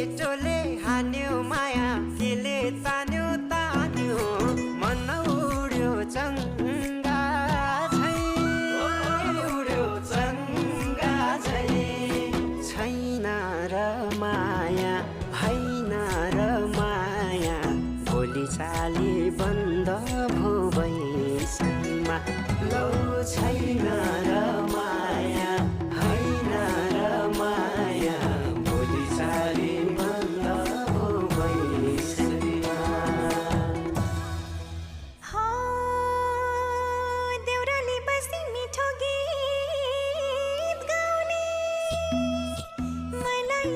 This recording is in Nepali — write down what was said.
केटोले हान्यो माया केले तान्यो तान्यो मन उड्यो चङ्गा झै उड्यो चङ्गा झै छैन र माया होइन र माया भोलि चाली बन्द भो बैसैमा लौ छैन र माया होइन र माया भोलि चाली बन्द भो बैसैमा देउराली बस्ती मिठो गीत गाउने मलाई